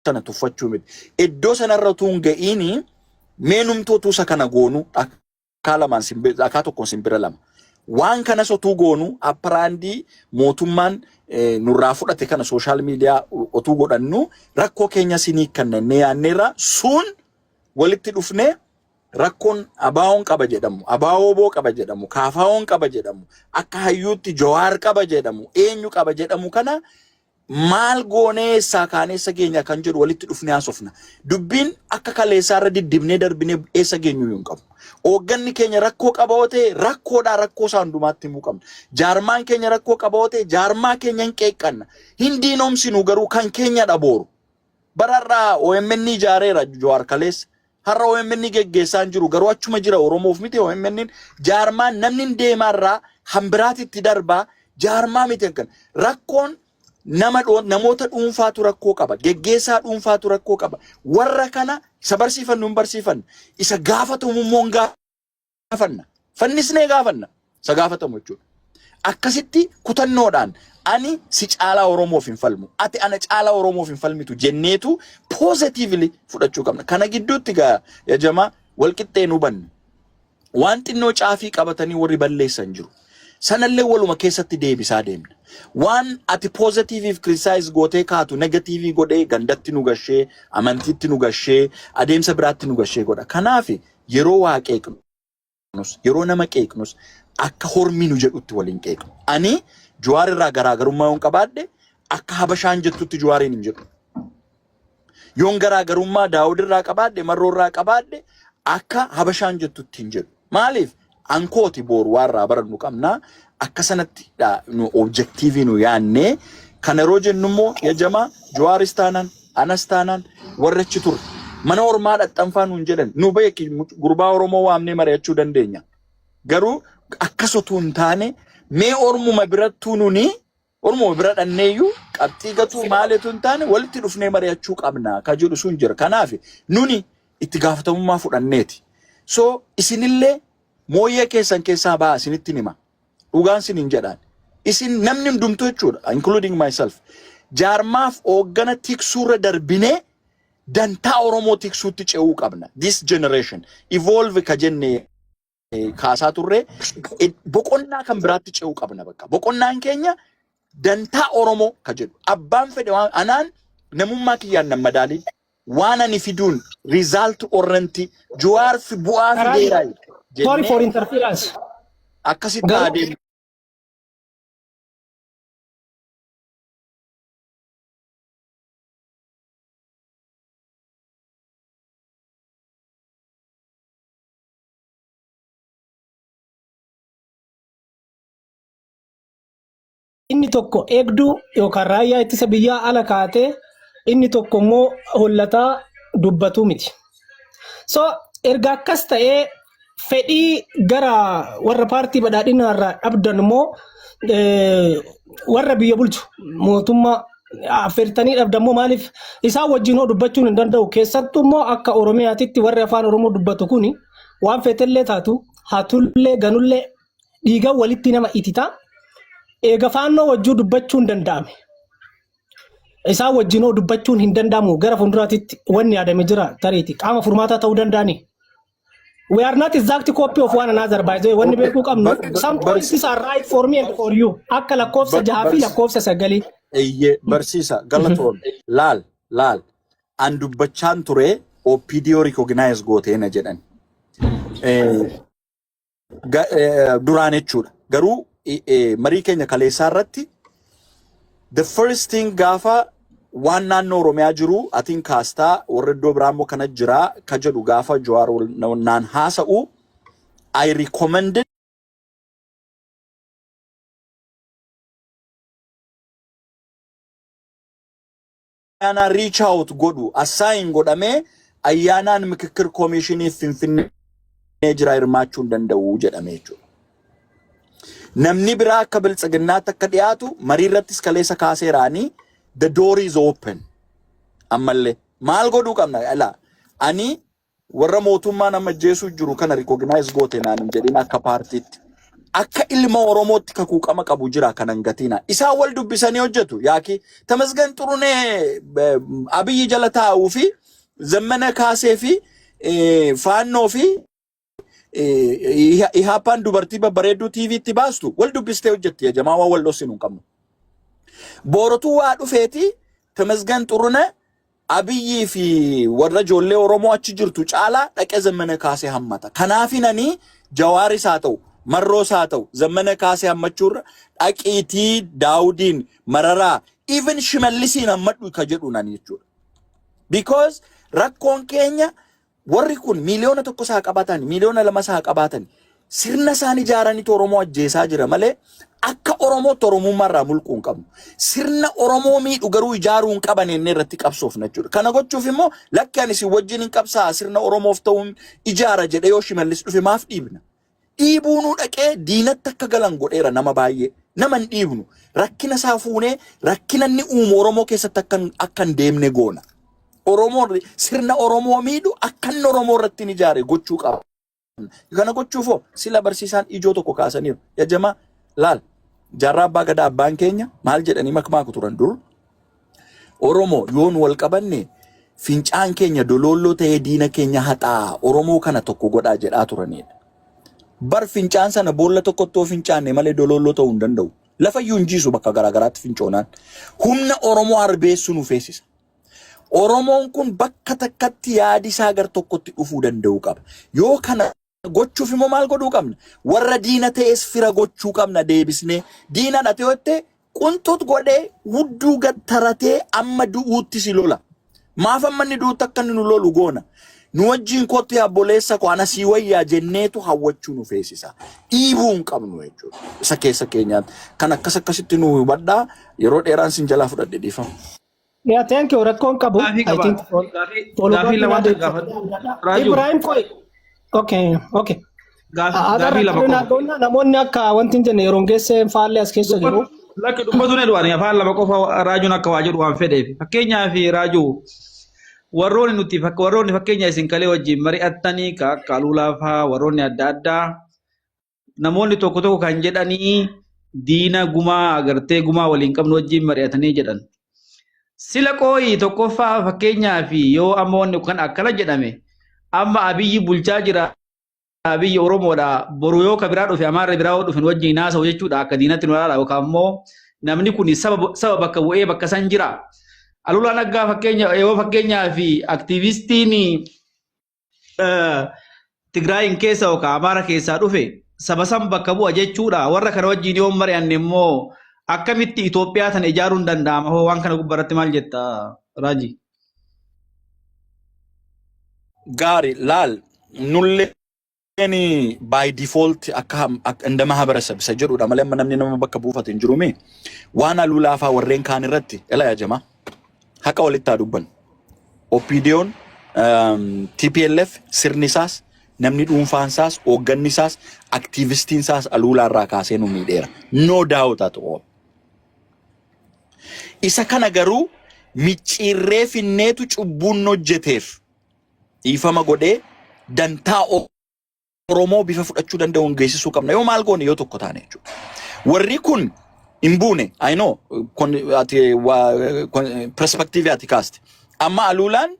sana tuffachuu miti. Iddoo sanarra utuu hin ga'iini mee numtuu utuu isa kana goonu dhakaa lamaan simbira dhakaa tokkoon simbira lama. Waan kanas otuu goonu apparaandii mootummaan nurraa fudhate kana sooshaal miidiyaa otuu godhannu rakkoo keenya sinii kannannee yaanneerra sun walitti dhufnee rakkoon abaawoon qaba jedhamu, abaawoboo qaba jedhamu, kaafaawon qaba jedhamu, akka hayyuutti jawaar qaba jedhamu, eenyu qaba jedhamu kana maal goonee eessaa kaanee eessa geenya kan jedhu walitti dhufnee haasofna. Dubbiin akka kaleessaa irra diddibnee darbinee eessa geenyu hin qabu. Hoogganni keenya rakkoo qaba yoo ta'e rakkoodhaa rakkoo isaa hundumaatti himuu qabna. Jaarmaan keenya rakkoo qaba yoo ta'e jaarmaa keenya hin qeeqqanna. Hin diinomsinu garuu kan keenya dhabooru. Bararraa OMN ijaareera Jawaar kaleessa. Har'a OMN geggeessaa hin jiru garuu achuma jira Oromoof miti OMN jaarmaan namni hin deemaarraa hambiraatitti darbaa jaarmaa miti akkan rakkoon nama namoota dhuunfaatu rakkoo qaba geggeessaa dhuunfaatu rakkoo qaba warra kana isa barsiifannu hin barsiifanna isa gaafatamu immoo hin gaafanna. Fannisnee gaafanna. Isa gaafatamu jechuudha. Akkasitti kutannoodhaan ani si caalaa Oromoof hin falmu, ati ana caalaa Oromoof hin falmitu jenneetu positively fudhachuu qabna. Kana gidduutti gaa yaa jamaa wal qixxee nu hubanna. Waan xinnoo caafii qabatanii warri balleessan jiru. Sanallee waluma keessatti deebisaa deemna. Waan ati positiveif criticize gootee kaatu negative godhee gandatti nu gashee, amantiitti nu gashee, adeemsa biraatti nu gashee godha. Kanaaf yeroo waa qeeqnus, yeroo nama qeeqnus akka hormi nu jedhutti waliin qeeqnu. Ani Jawaar irraa garaagarummaa yoon qabaadhe akka Habashaan jettutti Jawaariin hin jedhu. Yoon garaagarummaa Daawud irraa qabaadhe, Marroo irraa qabaadhe akka Habashaan jettutti hin jedhu. Maaliif? Ankooti booru waan irraa barannu qabna. Akka sanatti dha nu objektiivii nu yaannee kana yeroo jennu immoo ya jamaa Jawaaris taanaan anas taanaan warra achi turre mana ormaa dhaxxanfaa nuun jedhan nu beeki gurbaa Oromoo waamnee mari'achuu dandeenya. Garuu akkas otuu hin taane mee ormuma birattuu nuni ormuma bira dhanneeyyuu qabxii gatuu maalitu hin taane walitti dhufnee mari'achuu qabna ka jedhu sun jira. Kanaaf nuni itti gaafatamummaa fudhanneeti. So isinillee mooyyee keessan keessaa ba'aa isinitti hima. Dhugaan sinin jedhaan. Isin namni hundumtuu jechuudha, including myself. Jaarmaaf hooggana tiksuurra darbinee dantaa Oromoo tiksuutti ce'uu qabna. This generation evolve ka jenne kaasaa turre boqonnaa kan biraatti ce'uu qabna bakka. Boqonnaan keenya dantaa Oromoo ka jedhu. Abbaan fedhe waan anaan namummaa kiyyaan nan madaalin. Waan ani fiduun result oriented Jawaar fi bu'aa Karaa fideera Sorry for jennee interference. akkasitti Garuu adeemu. Inni tokko eegduu yookaan raayyaa ittisa biyyaa ala kaatee inni tokko immoo hollataa dubbatuu miti. So erga akkas ta'ee fedhii gara warra paartii badhaadhinaa irraa dhabdan immoo warra biyya bulchu mootummaa affeertanii dhabdan immoo maaliif isaan wajjin hoo dubbachuun hin danda'u keessattuu immoo akka Oromiyaatitti warri afaan Oromoo dubbatu kuni waan feetellee taatu hatullee ganullee dhiigan walitti nama itita. Eega faannoo wajjuu dubbachuun danda'ame. Isaan wajjin hoo dubbachuun hin danda'amu gara fuulduraatitti wanni yaadame jira tariiti qaama furmaataa ta'uu danda'ani. We are not exact copy of one another by the way. Wanni Okay. beekuu qabnu some points are right for me and for you. Akka lakkoofsa 6 fi lakkoofsa 9. Eeyyee barsiisa galatoon laal laal an dubbachaan ture OPDO recognize gootee na jedhan. Duraan jechuudha. Garuu marii keenya kaleessaa irratti the first thing gaafa waan naannoo Oromiyaa jiru atiin kaastaa warra iddoo biraa immoo kana jira ka jedhu gaafa Jawaar naan haasa'u I recommended ayyaanaa reach out godhu assign godhamee ayyaanaan mikikir koomishiniif Finfinnee jira hirmaachuu hin danda'u jedhame jechuudha. Namni biraa akka biltsiginnaatti akka dhiyaatu marii irrattis kaleessa kaaseeraanii the door is open. Ammallee maal godhuu qabna? Ilaa ani warra mootummaa nama ajjeesuu jiru kana recognize goote naan hin jedhin akka paartiitti. Akka ilma Oromootti ka quuqama qabu jira kanan gatiina. Isaan wal dubbisanii hojjetu. Yaaki Tamasgan Xurunee Abiyyi jala taa'uu fi Zammana Kaasee fi Faannoo fi Ihaappaan dubartii babbareedduu TVtti baastu wal dubbistee hojjetti. Yaa jamaa, waan wal dhossinu hin qabnu. Boorotuu waa dhufeeti Tamasgan Xurunee Abiyyii fi warra ijoollee Oromoo achi jirtu caalaa dhaqee Zammana Kaasee hammata. Kanaafin ani Jawaaris haa ta'u, Marroos haa ta'u, Zammana Kaasee hammachuurra dhaqiitii Daawudiin, Mararaa, even Shimallisiin hammadhu ka jedhu nani jechuudha. Because rakkoon keenya warri kun 1 miiliyoona isaa qabaatan, 2 miiliyoona isaa qabaatan, sirna isaan ijaaranitu Oromoo ajjeesaa jira malee akka Oromootti Oromummaa irraa mulquu hin qabnu. Sirna Oromoo miidhu garuu ijaaruu hin qaban inni irratti qabsoofna jechuudha. Kana gochuuf immoo lakki ani isin wajjin hin qabsaa, sirna Oromoof ta'uun ijaara jedhee yoo Shimallis dhufe maaf dhiibna? Dhiibuunuu dhaqee diinatti akka galan godheera nama baay'ee. Nama hin dhiibnu. Rakkina isaa fuunee rakkina inni uumu Oromoo keessatti akka hin deemne goona. Oromoon sirna Oromoo miidhu akka inni Oromoo irratti hin ijaare gochuu qaba. Kana gochuufoo sila barsiisaan ijoo tokko kaasaniiru. Yaa jamaa, laal, jaarraa abbaa gadaa abbaan keenya maal jedhanii makmaaku turan dur? Oromoo yoon wal qabanne fincaan keenya doloolloo ta'ee diina keenya haxaa, Oromoo kana tokko godhaa jedhaa turanidha. Bar fincaan sana boolla tokkotti yoo fincaanne malee doloolloo ta'uu hin danda'u. Lafa iyyuu hin jiisu bakka garaagaraatti fincoonaan. Humna Oromoo arbeessuu nu feesisa. Oromoon kun bakka takkatti yaadi isaa gar tokkotti dhufuu danda'uu qaba. Yoo kana gochuuf immoo maal godhuu qabna? Warra diina ta'es fira gochuu qabna deebisnee. Diina dhate yoo ta'e qunxut godhee hudduu gattaratee amma du'uutti si lola. Maaf amma inni du'uutti akka inni nu lolu goona? Nu wajjin kottu yaa obboleessa koo, ana sii wayyaa jenneetu hawwachuu nu feesisa. Dhiibuu hin qabnu jechuudha. Isa keessa keenyaatti. Kan akkas akkasitti nu hubadhaa, yeroo dheeraan sin jalaa fudhadhe, dhiifama. Yeah, thank you. Rakkoon qabu. Gaafii I qaba. think Gaafii follow lamaan takka gaafadhu. Raajuu. Ibrahim koi. Okay. Gaafii lama qofa. Namoonni akka wanti hin jenne yeroon geesse faallee as keessa jiru. Lakki, dubbatuun hedduun afaan lama qofa raajuun akka waa jedhu waan fedheef. Fakkeenyaaf raajuu, warroonni nuti warroonni fakkeenya isin kalee wajjin mari'attanii ka akka Aluulaa fa'aa, warroonni adda addaa, namoonni tokko tokko kan jedhanii diina gumaa agartee gumaa waliin qabnu wajjin mari'atanii jedhan. Sila qooyi tokkoffaa fakkeenyaaf yoo amma wanni kan akkana jedhame, amma Abiyyi bulchaa jira, Abiyyi Oromoodha, boru yoo ka biraa dhufe, Amaarri biraa yoo dhufe nu wajjin haasa'u jechuudha, akka diinatti nu ilaala yookaan immoo namni kun saba bakka bu'ee bakka san jira. Aluulaa Naggaa fakkeenya yoo fakkeenyaa fi aktiivistiin Tigraayin keessa yookaan Amaara keessaa dhufe saba san bakka bu'a jechuudha. Warra kana wajjin yoo mari'anne immoo akkamitti Itoophiyaa tana ijaaruun danda'ama? Hoo waan kana gubbaarratti maal jetta, Raajii? Gaari, laal, nulleen by default akka እንደ ማህበረሰብ isa jedhudha malee amma namni nama bakka buufate hin jiruumi. Waan Aluulaa faa warreen kaan irratti ela yaa jamaa, haqa walitti haa dubbannu. OPDO'n, TPLF, sirni isaas, namni dhuunfaan isaas, hoogganni isaas, aktiivistiin isaas Aluulaa irraa kaasee nu miidheera. No doubt at all. Isa kana garuu micciirree finneetu cubbuun hojjeteef dhiifama godhee dantaa Oromoo bifa fudhachuu danda'uun geessisuu qabna. Yoo maal goone, yoo tokko taane jechuudha. Warri kun hin buune, I know, kun ati perspective ati kaaste. Amma Aluulaan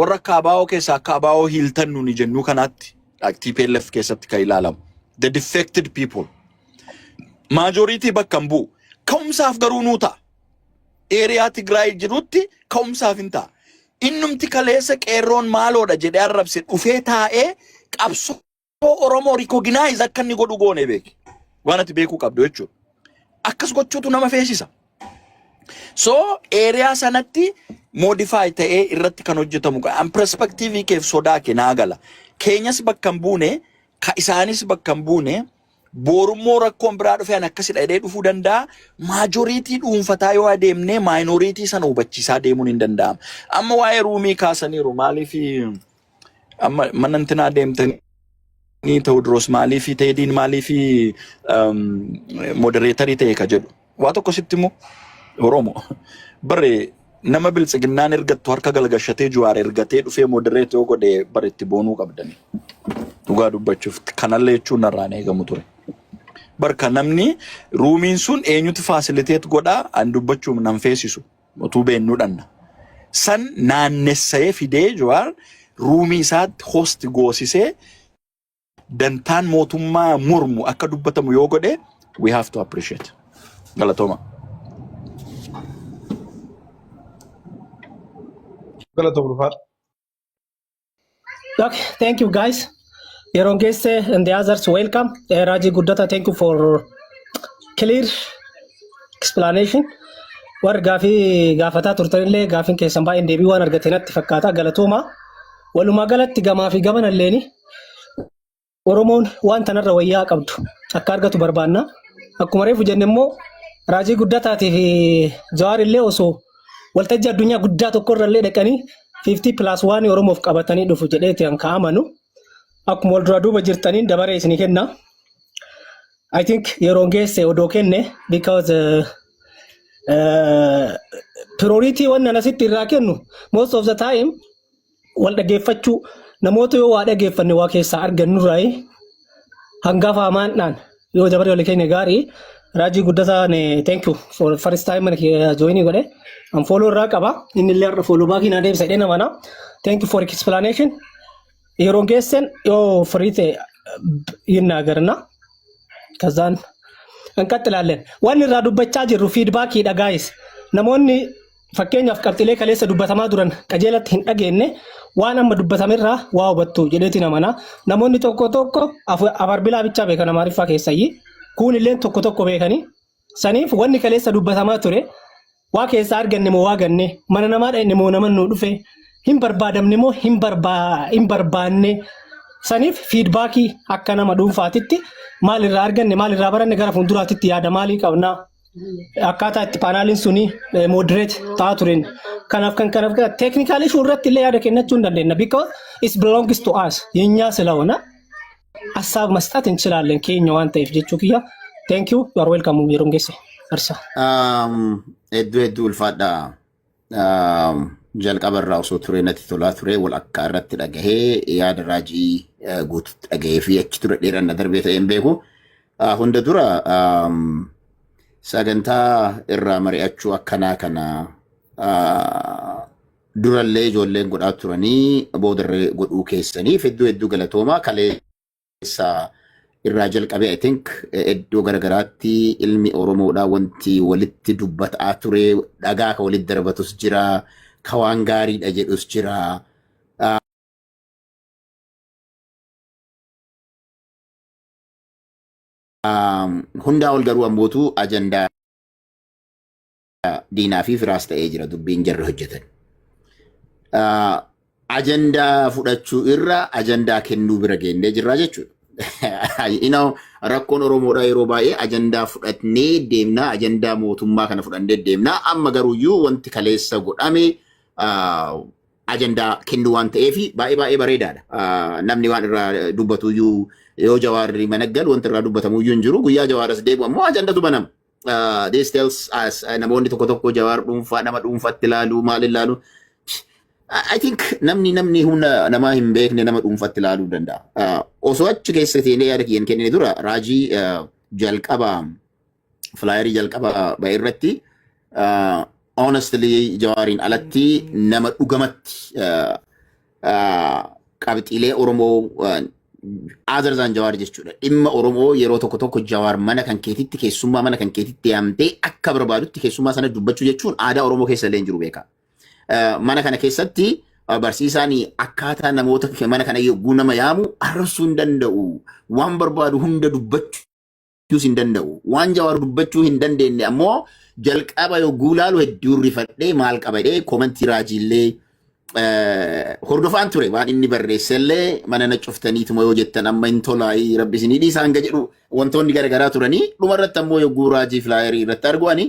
warra akka ABO keessaa akka ABO hiiltan nuni jennuu kanaatti TPLF keessatti kan ilaalamu. The defected people. Majority bakka hin bu'u. Ka'umsaaf garuu nuu ta'a. Area Tigraay jirutti ka'umsaaf hin ta'a. Innumti kaleessa qeerroon maaloodha jedhee arrabse dhufee taa'ee qabsoo Oromoo recognize akka inni godhu goone beeki. Waan ati beekuu qabdu jechuudha. Akkas gochuutu nama feesisa. So area sanatti modify ta'ee irratti kan hojjetamu. An perspective keef sodaa kee naa gala. Keenyas bakka hin buune, ka isaanis bakka hin buune, boorummoo rakkoon biraa dhufee an akkasidha jedhee dhufuu danda'a. Majority dhuunfataa yoo adeemne minority sana hubachiisaa deemuun hin danda'ama. Amma waa'ee ruumii kaasaniiru, maaliif amma mana intinaa deemtanii Tewoodiroos maaliif, Teediin maaliif moderator ta'e ka jedhu. Waa tokko sitti immoo, Oromoo bare nama biltsiginnaan ergattu harka galgashatee Jawaar ergatee dhufee moderate yoo godhe bare itti boonuu qabdani. Dhugaa dubbachuuf kanallee jechuun narraan eegamu ture. Barka namni roomiin sun eenyutu facilitate godhaa an dubbachuuf nan feesisu utuu beennuu dhanna. San naannessee fidee Jawaar roomii isaatti host goosisee dantaan mootummaa mormu akka dubbatamu yoo godhe, we have to appreciate. Galatooma. Galatoom, ulfaadha. Okay, thank you guys. Yeroon geesse and the others, welcome. Raji Guddata, thank you for clear explanation. Warri gaafii gaafataa turtanillee gaafiin keessan baay'een deebii waan argate natti fakkaata. Galatooma. Walumaa galatti gamaa fi gamanalleeni Oromoon waan tanarra wayyaa qabdu akka argatu barbaanna. Akkuma reefu jenne immoo Raajii Guddataatii fi Jawaar illee osoo waltajjii addunyaa guddaa tokkorra illee dhaqanii 50 plus 1 Oromoof qabatanii dhufu jedheeti kan ka'amanu. Akkuma wal duraa duuba jirtaniin dabaree isinii kenna. I think yeroon geesse odoo kenne because priority wannan asitti irraa kennu most of the time wal dhageeffachuu, namoota yoo waa dhageeffanne waa keessaa argannurraayi hangafa amaandhaan yoo dabaree walii keenya gaarii. Raajii Guddataan, thank you for first time mana kee join godhe. An follow irraa qaba, inni illee har'a follow back naa deebisa jedhee namana. Thank you for explanation. Yeroon geessen yoo firii ta'e ይናገርና ከዛን እንቀጥላለን። Wanni irraa dubbachaa jirru feedbackiidha guys. Namoonni fakkeenyaaf qabxilee kaleessa dubbatamaa turan qajeelatti hin dhageenye waan amma dubbatamerraa waa hubattu jedheeti namana. Namoonni tokko tokko afar bilaa bichaa beekan, Amaariffaa keessayyi. Kuun illee tokko tokko beekanii. Saniif wanni kaleessa dubbatamaa ture waa keessaa arganne moo waa ganne, mana namaa dhaqne moo nama nu dhufe, hin barbaadamne moo hin barbaanne, saniif feedbackii akka nama dhuunfaatitti maal irraa arganne, maal irraa baranne, gara fuulduraatitti yaada maalii qabna, akkaataa itti paneliin suni moderate ta'aa tureen kanaaf kan kanaaf technical issue irratti illee yaada kennachuu hin dandeenya because it belongs to us, የኛ ስለሆነ ሀሳብ መስጠት እንችላለን keenya waan ta'eef jechuu kiyya. Thank you, you are welcome. Yeroon geesse barsa. Hedduu hedduu ulfaadha. Jalqaba irraa osoo ture natti tolaa ture, wal akka irratti dhagahee yaada Raajii guututti dhagahee fi achi ture dheeranna darbee ta'ee hin beeku. Hunda dura sagantaa irraa mari'achuu akkanaa kana durallee ijoolleen godhaa turanii boodarree godhuu keessaniif hedduu hedduu galatoomaa. Kaleessa irraa jalqabee I think iddoo garagaraatti ilmi Oromoodhaa wanti walitti dubbataa ture, dhagaa ka walitti darbatus jira, ka waan gaariidha jedhus jira. Hundaa ol garuu ammootu ajandaa diinaa fi firaas ta'ee jira dubbiin jarri hojjetan. Ajandaa fudhachuu irra ajandaa kennuu bira geennee jirra jechuudha. Rakkoon Oromoodhaa yeroo baay'ee ajandaa fudhannee deemnaa, ajandaa mootummaa kana fudhannee deemnaa. Amma garuuyyuu wanti kaleessa godhame ajandaa kennuu waan ta'eef baay'ee baay'ee bareedaadha. Namni waan irraa dubbatuyyuu yoo Jawaarri mana galu wanti irraa dubbatamuyyuu hin jiru. Guyyaa Jawaaras deemu ammoo ajandatu banama. This tells us namoonni tokko tokko Jawaar dhuunfaa nama dhuunfatti ilaalu, maal ilaalu. I think namni humna namaa hin beekne nama dhuunfatti ilaaluu danda'a. Osoo achi keessa teenyee yaada kiyyan kennine dura Raajii jalqaba flyerii jalqaba ba'e irratti honestly Jawaariin alatti nama dhugamatti qabxiilee Oromoo other than Jawaar jechuudha. Dhimma Oromoo yeroo tokko tokko Jawaar mana kan keetitti keessummaa mana kan keetitti yaamtee akka barbaadutti keessummaa sana dubbachuu jechuun aadaa Oromoo keessa illee hin jiru, beekaa. Mana kana keessatti barsiisaan akkaataa namoota mana kana yogguu nama yaamu arrabsuu hin danda'u. Waan barbaadu hunda dubbachuus hin danda'u. Waan Jawaar dubbachuu hin dandeenye ammoo jalqaba yogguu laalu hedduu rifadhee maal qabadhee commentii Raajiillee hordofaan ture, waan inni barreessellee mana na cuftaniituma yoo jettan amma hin tolaayii, rabbi isinii dhiisa hanga jedhu wantoonni garaagaraa turanii, dhumarratti ammoo yogguu Raajii flyerii irratti argu ani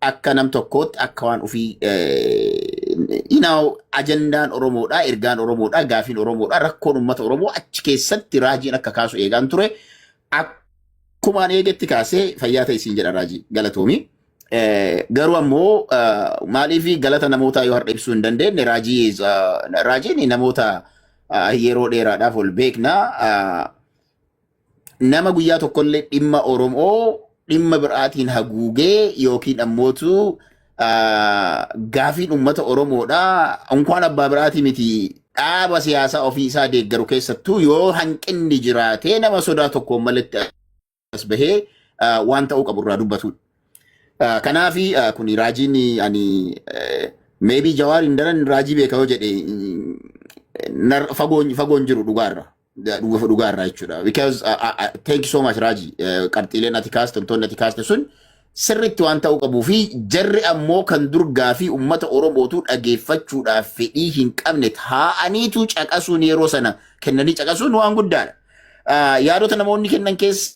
akka nam tokkootti akka waan ofii ajandaan Oromoodha, ergaan Oromoodha, gaafiin Oromoodha, rakkoon uummata Oromoo achi keessatti Raajiin akka kaasu eegaan ture. Akkumaan eegetti kaasee fayyaa ta'e siin jedha, Raajii, galatoomii. Garuu ammoo maaliif galata namootaa yoo har'a ibsuu hin dandeenye, Raajii Raajiin namoota yeroo dheeraadhaaf ol beekna. Nama guyyaa tokkollee dhimma Oromoo dhimma biraatiin haguugee yookiin ammootu gaafiin uummata Oromoodha. Unkwaan abbaa biraatii miti, dhaaba siyaasaa ofii isaa deeggaru keessattuu yoo hanqinni jiraatee nama sodaa tokkoon malatti as bahee waan ta'uu qabu irraa dubbatudha. Kanaafi kun raajiin ani maybe Jawaariin daran raajii beeka yoo jedhe fagoon fagoon jiru dhugaarra. Dhugaarra jechuudha. Because thank you so much, Raji. Qarxiileen ati kaaste, wantoonni ati kaaste sun sirriitti waan ta'uu qabuu fi jarri ammoo kan dur gaafii uummata Oromootuu dhageeffachuudhaaf fedhii hin qabne taa'aniitu caqasuun, yeroo sana kennanii caqasuun waan guddaadha. Yaadota namoonni kennan keessa